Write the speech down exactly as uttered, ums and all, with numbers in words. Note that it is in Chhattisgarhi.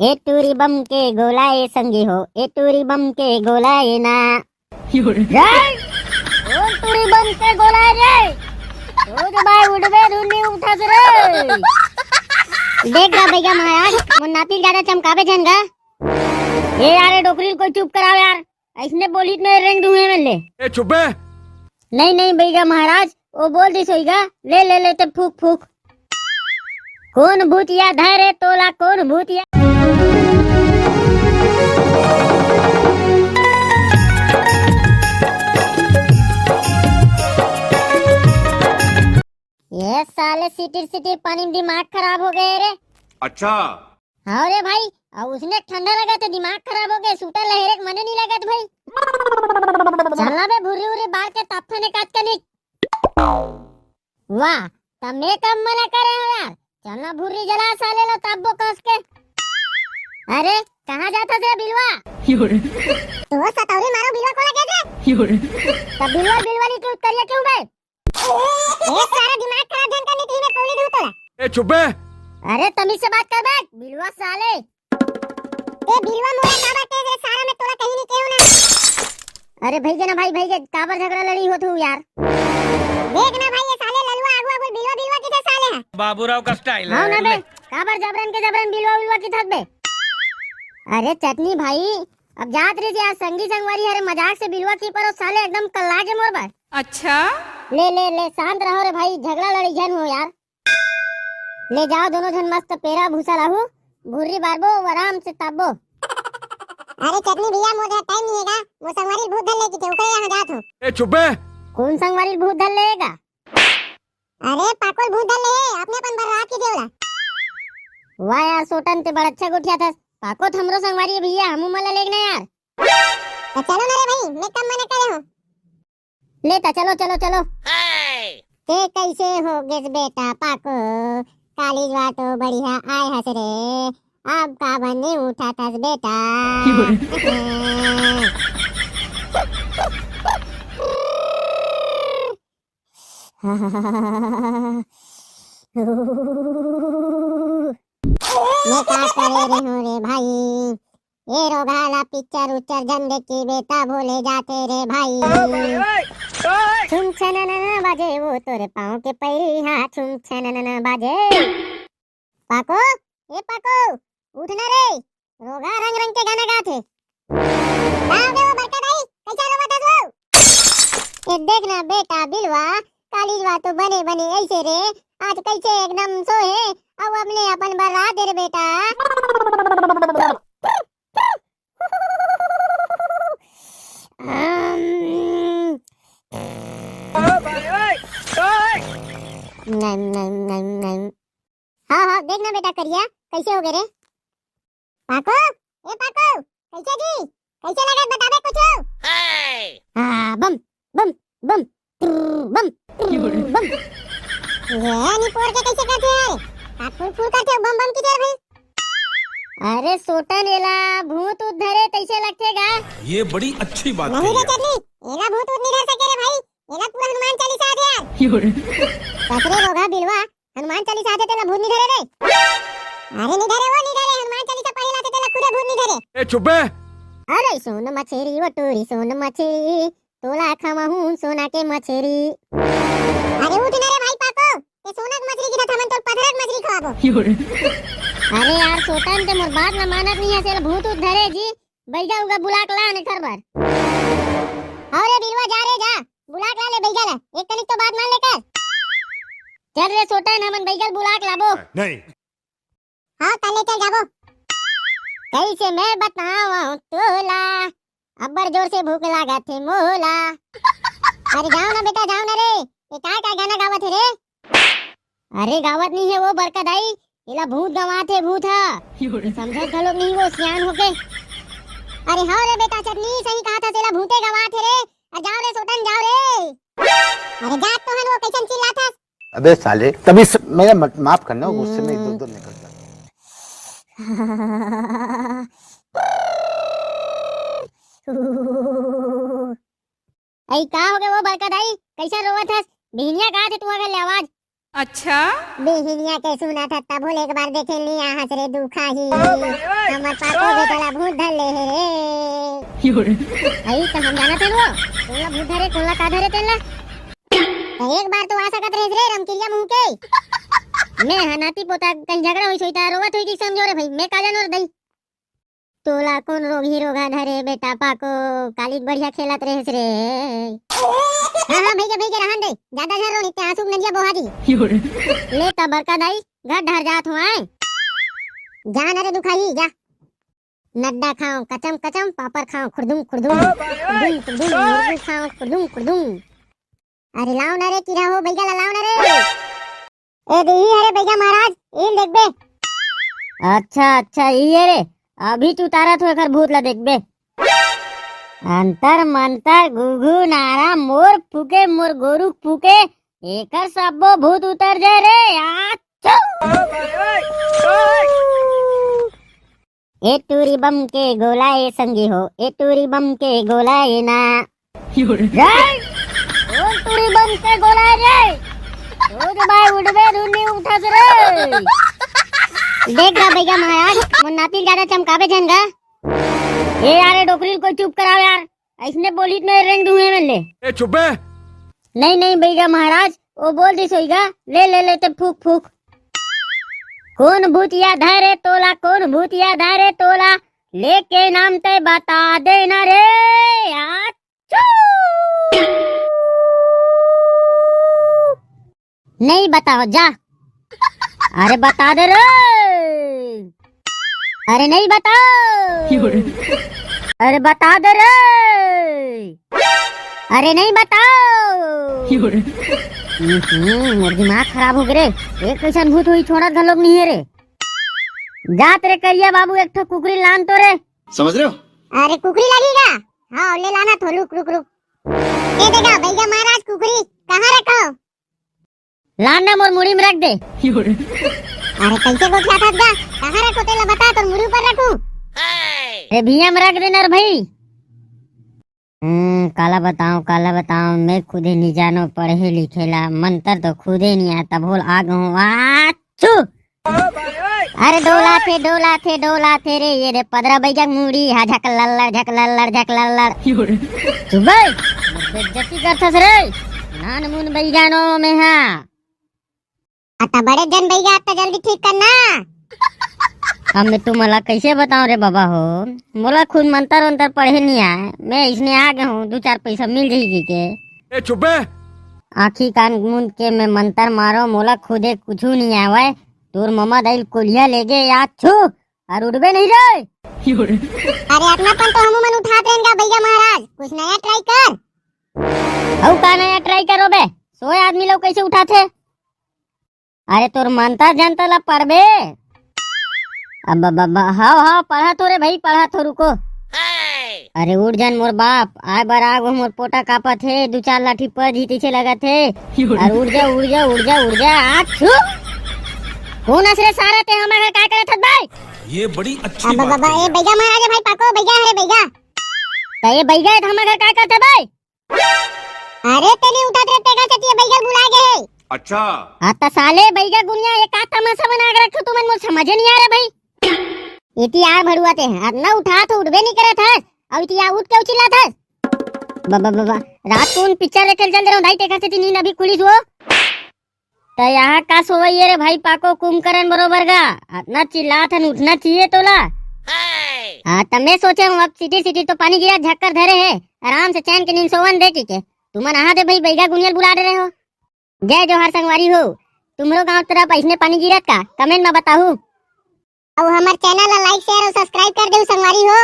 ए टूरी बम के गोला ए संगी हो, ए टूरी बम के गोला ए ना। रे, कौन टूरी बम के गोला ए रे? ओ जो भाई उठबे धुन नहीं उठा से रे। देख गा भैया महाराज, मोर नाती ल ज्यादा चमकाबे झन गा। ए यार, ए डोकरी ल कोई चुप कराओ यार, ऐसने बोली त मैं रेंग दूंगे मैं ले। ए चुप बे। नहीं नहीं भैया महाराज, वो बोल दिस होइगा, ले ले ले ते फूक फूक। कौन भूतिया धरे तोला, कौन भूतिया। ये साले सिटिर सिटिर पानी में दिमाग खराब हो गए रे। अच्छा। हाँ रे भाई, अब उसने ठंडा लगा तो दिमाग खराब हो गए, सूटर लहेरे के मने नहीं लगत भाई। चलना बे भुर्री उर्री बार के तापथन एकाध कनिक। वाह, तब मैं कब मना करे हो यार, चलना भुर्री जला साले लो तापबो कस के। अरे, कहाँ जाता से बिलवा? तो सतौरी मारो बिलवा को लगे थे। तब बिलवा बिलवा नहीं क्यों करिया क्यों बे? ए सारा दिमाग खराब झन करनी थी मैं पौड़ी दूं तोला। ए चुप बे। अरे तमीज से बात कर बे, बिलवा साले। ए बिलवा मोरा का बात है, सारा मैं तोला कहीं नहीं कहूं ना। अरे भाई के ना भाई, भाई के काबर झगड़ा लड़ी हो तू यार। देख ना भाई, ये साले ललुआ आगू आगू बिलवा बिलवा किथे साले है। बाबूराव का स्टाइल हाँ है ना बे, ले। काबर जबरन के जबरन बिलवा बिलवा की थक बे। अरे चटनी भाई, अब जात रही यार संगी संगवारी हरे मजाक से बिलवा की पर साले एकदम कल्ला के मोर बर। अच्छा। ले ले ले, शांत रहो रे भाई, झगड़ा लड़ी झन हो यार। ले जाओ दोनों झन मस्त पेरा भूसा लाहू, भुर्री बारबो, आराम से तापबो। अरे चटनी भैया, मोर जरा टाइम नहीं हैगा, वो संगवारी भूत धर ले किथे, ओकरे यहाँ जात हो। ए चुप बे। कौन संगवारी भूत धर लेगा? अरे पाकोल भूत धर ले, अपने अपन बर्रात की देवला। वाह यार सोटन, ते बड़ अच्छा गोठिया थस। पाको त हमरो संगवारी भैया, हमू मन ला लेगना यार। तो चलो ना रे भाई, मैं कम मना करे हूँ। ले ता चलो चलो चलो। ते कैसे हो गेस बेटा पाको, कालीज वा तो बढ़िया आय हस रे, अब का बने उठा थस बेटा। मैं का करे रहे हूँ रे भाई, ये रोगा ला पिक्चर उच्चर जन देखी बेटा भोले जाते रे भाई। छुम छननन बाजे वो तोरे पाँव के पैरी, हाँ छुम छननन बाजे। पाको, ए पाको, उठ ना रे, रोगा रंग रंग के गाना गाथे। का हो गे वो बड़का दाई, कैसा रोवत हस वो? ए देख ना बेटा बिलवा, कालीज वा तो बने बने ऐसे रे, आज कैसे एकदम सोहे, अब अपने अपन बर्रात दे रे बेटा। अम, नम, नम, नम, नम। हाँ, हाँ, देख ना बेटा करिया, कैसे हो गे रे? पाको, ए पाको, कैसे जी? कैसे लगत बताबे कुछ? हाँ, बम, बम, बम, ट्रुर, बम, ट्रुर, बम। ये नी पोर के कैसे करथे यार? हाथ फूल फूल करथे बम बम की देर भाई। अरे सोटन, एला भूत उत धरे तैसे लगथे गा। ये बड़ी अच्छी बात नहीं कही रे है। चटनी, एला भूत उत नहीं धर सके रे भाई, एला पूरा हनुमान चालीसा आथे यार। कसरे रोगा बिलवा, हनुमान चालीसा आथे तेला भूत नहीं धरे रे। अरे नहीं धरे वो, नहीं धरे, हनुमान चालीसा पढ़े लाथे तेला खुदे भूत नहीं धरे। ए चुप बे। अरे सोन मछरी वो टूरी सोन मछरी, तोला खवाहूं सोना के मछरी। अरे उठ ना रे भाई पाको, ते सोना के मछरी की था, हमन तो पथरा के मछरी खवाबो। अरे यार सोटन, ते मोर बात ना मानत नहीं है, सेल भूत उत धरे जी, बैगा उगा बुलाक ला ने घर बर। अरे बिलवा जा रे जा, बुलाक ला ले बैगा ला, एक कनिक तो बात मान ले कर। चल रे सोटन, हमन बैगा ल बुलाक लाबो। नहीं। हाँ, तले चल जाबो। कैसे मैं बतावं तोला, अब्बड़ जोर से भूख लागत हे मोला। अरे जाओ ना बेटा, जाओ ना रे, ये काय काय गाना गावत हे रे? अरे गावत नहीं है वो बड़का दाई, एला भूत गवात हे, भूत ह। ये समझत घलोक नहीं वो सियान होके। अरे हाँ रे बेटा, चटनी सही कहा था, तेला भूते गवात हे रे। अरे जाओ रे सोटन, जाओ रे। अरे जात तो हन वो, कैसन चिल्लात हस? अबे साले, तभी स-, मेरा मत-, माफ करना, गुस्से में इधर उधर निकल जाता हूँ। अई का हो गे वो बड़का दाई, कैसा रोवत हस? बिहनिया का थे तू अगर ले आवाज? अच्छा। बिहिनिया के सुनत हस तभो ले एक बार देखे नइ आहस रे दुखाही। हमर पाको बेटा ला भूत धर ले हे रे। अई त हम जानत हन वो, कोन ला भूत धरे, कोन ला का धरे तेन ला। त एक बार तो आ सकत रहिस रे रमकिरिया मुंह के। मैं हा नाती पोता कहीं झगड़ा होइस होही त रोवत होही कि समझो रे भाई, मैं का जानो रे दई। तोला कोन रोगही रोगा धरे बेटा पाको, काली बढ़िया खेलत रहेस रे। हाँ, हाँ, भइगे, भइगे, रहन दे, जादा झन रो, नइ ते आंसू के नदिया बोहा जी। ले त बड़का दाई, घर डहर जात हो आय। जा न रे दुखाही, जा। नड्डा खाओ कचम कचम, पापड़ खाओ खुरदुम खुरदुम, खुरदुम खुरदुम, मुर्गी खाओ खुरदुम खुरदुम। अरे लाओ ना रे, किरा हो, बैगा ला लाओ ना रे। ए दे, इही हरे बैगा महाराज, इही ल देखबे। अच्छा, अच्छा, इही हरे, अभी तो उतारत हो एकर भूत ला देखबे। अंतर मंतर गुगु नारा मोर फूके, मोर गोरू फूके, एकर सब्बो भूत उतर जाए रे। आ, चू! ए टूरी बम के गोला ए संगी हो, ए टूरी बम के गोला ए ना। रे! ओ टूरी बम के गोला ए रे! ओ रे भाई उठबे धुन नइ उठस रे। देख गा बैगा महाराज, मोर नाती ल जादा चमकाबे झन गा। ए यार, ए डोकरी ल कोई चुप कराओ यार, अइसने बोलिस त मैं रेंग दूं एमन ले। ए चुप बे। नहीं, नहीं बैगा महाराज, वो बोल दिस होही गा, ले, ले, ले, ते फूक, फूक। कोन भूतिया धरे तोला, कोन भूतिया धरे तोला, लेके नाम ते बता देना रे। आ, चू! नहीं बताओ, जा। अरे बता दे रे। अरे नहीं बताओ। अरे बता दे रे। अरे नहीं बताओ। हम्म, मोर दिमाग खराब हो गे रे। एक कइसन भूत होही, छोड़त घलोक नइ हे रे। जात रे करिया बाबू, एक ठो कुकरी लान तो रे। समझ रहे हो? अरे कुकरी लगही गा? हाँ, ले लाना तो, रुक, रुक, रुक। ए दे गा, बैगा महाराज कुकरी कहाँ रखो? लान ना, मोर मुड़ी में रख दे। अरे कइसे गोठियाथस गा? कहाँ रखो तेला बता, तोर मुड़ी ऊपर रखूं? अरे भुइयां में रख दे ना रे भाई। हम्म, काला बताओं, काला बताओं, मैं खुदे नइ जानों पढ़े लिखे ला, मंतर तो खुदे नइ आय, तभो ल आ गहूं, आ, चू! अरे डोलाथे, डोलाथे, डोलाथे रे, ये रे पदरा बैगा के मुड़ी हा, झक लल्लड़, झक लल्लड़, झक लल्लड़। चुप बे, मोर बेइज्जती करथस रे, नान मुन बैगा नों मैं हा। अत्ता बड़े झन बैगा, अत्ता जल्दी ठीक कर ना। अब मैं तुमन ला कइसे बताओं रे बबा हो, मोला खुद मंतर वंतर पढ़े नइ आय, मैं अइसने आ गहूं, दू चार पइसा मिल जाही कहिके। ए चुप बे। आँखी कान मूंद के मैं मंतर मारों, मोला खुदे कुछू नइ आवय, तोर ममा दाई ल कोलिहा लेगे या छू, अउ उठबे नहीं रे। अरे अतना पन तो हमू मन उठात रहेन गा बैगा महाराज, कुछ नया try कर। अउ का नया try करों बे? सोए आदमी ला कइसे उठाथे? अरे तोर मंतर जंतर ला पढ़बे। अब, अब, अब, हव, हव, पढ़त हों रे भाई, पढ़त हों, रुको। अरे उठ जा न मोर बाप, आय बर आगो, मोर पोटा कांपत हे, दू चार लाठी पड़ जही तइसे लगत हे। अरे उठ जा, उठ जा, उठ जा, उठ जा, आ, छू। कोन अस रे सारा, ते हमर घर काय करत हस बे? ये बड़ी अच्छी अब, अब, बात अब, कही ए आप। बैगा महाराज भाई पाको, बैगा हरे बैगा। त ए बैगा हे त हमर घर काय करत हे बे? अरे तें नइ उठत रे, तेकर सेती ए बैगा ल बुलाय गे हे। अच्छा। आ त साले बैगा गुनिया, ए का तमासा बना के रखे हो तुमन, मोर समझे नइ आय रे भाई। एती आ भड़ुआ ते, अतना उठात हों उठबे नइ करत हस, अउ एती आ उठ के चिल्लात हस। बबा, बबा, रात कुन picture देखे ल चल दे रहेंव दाई, तेकर सेती नींद अभी खुलिस वो। त यहाँ का सोवई ए रे भाई पाको कुंभकर्ण बरोबर गा, अतना चिल्लात हन, उठना चाहिए तोला। हाँ, त मैं सोचे हूँ अब सिटी सिटी तो पानी गिरत झक्कर धरे हे, आराम से चैन के नींद सोवन दे कहिके। तुमन आहा दे भाई बैगा गुनिया ल बुला डरे हो। जय जोहार संगवारी हो, तुम्हरो गांव तरफ अइसने पानी गिरत का? Comment में बताहू। अउ हमर channel ला like, share अउ subscribe कर देहू संगवारी हो।